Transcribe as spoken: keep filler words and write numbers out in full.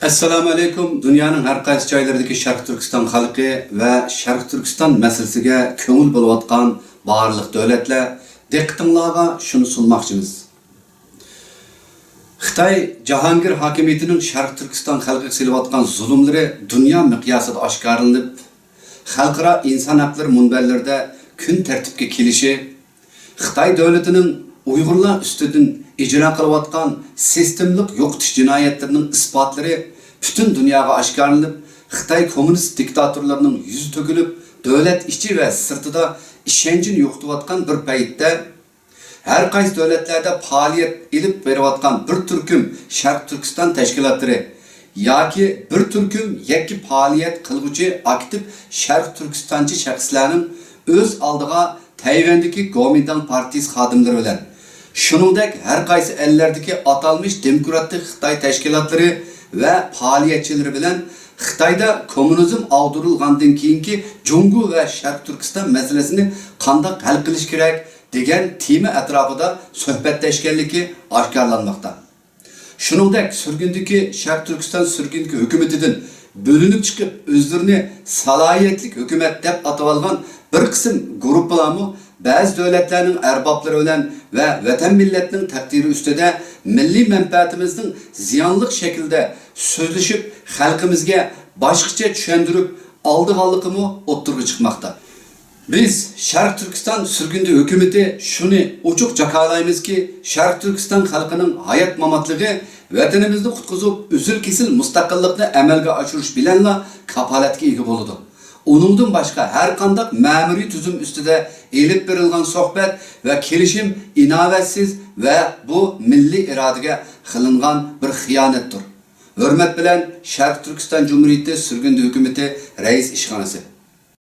ئەسسالامۇ ئەلەيكۇم، دۇنيانىڭ ھەر قايسى جايلىرىدىكى شەرقىي تۈركىستان خەلقى ۋە شەرقىي تۈركىستان مەسىلىسىگە كۆڭۈل بۆلۈۋاتقان بارلىق دۆلەتلەر، دىققىتىڭلارغا شۇنى سۇنماقچىمىز. خىتاي جاھانگىر ھاكىمىيىتىنىڭ شەرقىي تۈركىستان خەلقىگە سېلىۋاتقان زۇلۇملىرى دۇنيا مىقياسىدا ئاشكارىلىنىپ، خەلقئارا ئىنسان ھەقلىرى مۇنبەرلىرىدە كۈن تەرتىپكە كېلىشى، خىتاي دۆلىتىنىڭ ئۇيغۇرلار ئۈستىدىن ئىجرا قىلىۋاتقان سىستېمىلىق يوقىتىش جىنايەتلىرىنىڭ ئىسپاتلىرى پۈتۈن دۇنياغا ئاشكارىلىنىپ، خىتاي كوممۇنىست دىكتاتورلىرىنىڭ يۈزى تۆكۈلۈپ، دۆلەت ئىچى ۋە سىرتىدا ئىشەنچىنى يوقىتىۋاتقان بىر پەيتتە، ھەر قايسى دۆلەتلەردە پائالىيەت ئېلىپ بېرىۋاتقان بىر تۈركۈم شەرقىي تۈركىستان تەشكىلاتلىرى ياكى بىر تۈركۈم يەككە پائالىيەت قىلغۇچى ئاكتىپ شەرقىي تۈركىستانچى شەخسلەرنىڭ ئۆز ئالدىغا تەيۋەندىكى گومىنداڭ پارتىيىسى خادىملىرى بىلەن، شۇنىڭدەك ھەر قايسى ئەللەردىكى ئاتالمىش دېموكراتىك خىتاي تەشكىلاتلىرى ۋە پائالىيەتچىلىرى بىلەن خىتايدا كوممۇنىزم ئاغدۇرۇلغاندىن كېيىنكى جۇڭگو ۋە شەرقىي تۈركىستان مەسىلىسىنى قانداق ھەل قىلىش كېرەك دېگەن تېما ئەتراپىدا سۆھبەتلەشكەنلىكى ئاشكارىلانماقتا. شۇنىڭدەك سۈرگۈندىكى شەرقىي تۈركىستان سۈرگۈندىكى ھۆكۈمىتىدىن بۆلۈنۈپ چىقىپ، ئۆزلىرىنى سالاھىيەتلىك ھۆكۈمەت دەپ ئاتىۋالغان بىر قىسىم گۇرۇپپىلارمۇ بەزى دۆلەتلەرنىڭ ئەربابلىرى بىلەن ۋە ۋەتەن مىللەتنىڭ تەقدىرى ئۈستىدە مىللىي مەنپەئەتىمىزنىڭ زىيانلىق شەكىلدە سۆزلىشىپ، خەلقىمىزگە باشقىچە چۈشەندۈرۈپ ئالىدىغانلىقىمۇ ئوتتۇرىغا چىقماقتا. بىز شەرقىي تۈركىستان سۈرگۈندە ھۆكۈمىتى شۇنى ئوچۇق جاكارلايمىزكى، شەرقىي تۈركىستان خەلقىنىڭ ھايات-ماماتلىقى ۋەتىنىمىزنى قۇتقۇزۇپ، ئۈزۈل-كېسىل مۇستەقىللىقنى ئەمەلگە ئاشۇرۇش بىلەنلا كاپالەتكە ئىگە بولىدۇ. ئۇنىڭدىن باشقا ھەر قانداق مەمۇرىي تۈزۈم ئۈستىدە ئېلىپ بېرىلغان سۆھبەت ۋە كېلىشىم ئىناۋەتسىز ۋە بۇ مىللىي ئىرادىگە قىلىنغان بىر خىيانەتتۇر. ھۆرمەت بىلەن، شەرقىي تۈركىستان جۇمھۇرىيىتى سۈرگۈندە ھۆكۈمىتى رەئىس ئىشخانىسى.